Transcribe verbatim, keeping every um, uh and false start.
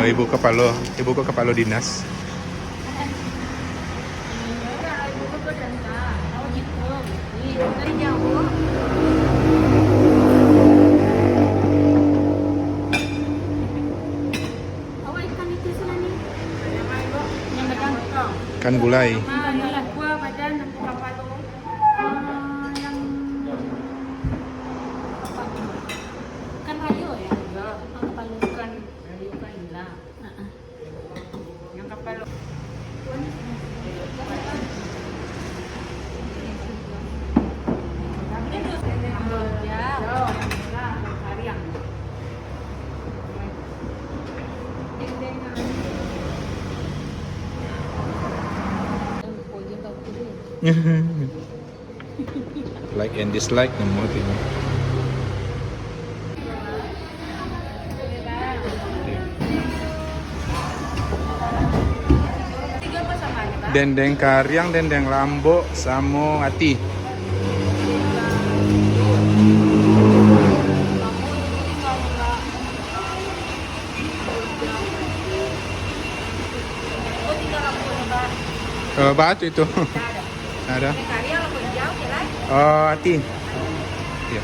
Ibu kapalo, ibu ko kapalo dinas. Ikan gulai. Ikan rayo, ya? Ikan kapalo. Ikan rayo kan ilah. Heeh. Yang kapalo. Like and dislike namo tu. Dendeng kariang, dendeng lambok, samo ati. Eh, batu itu. Ada. Oh, ati. Iya.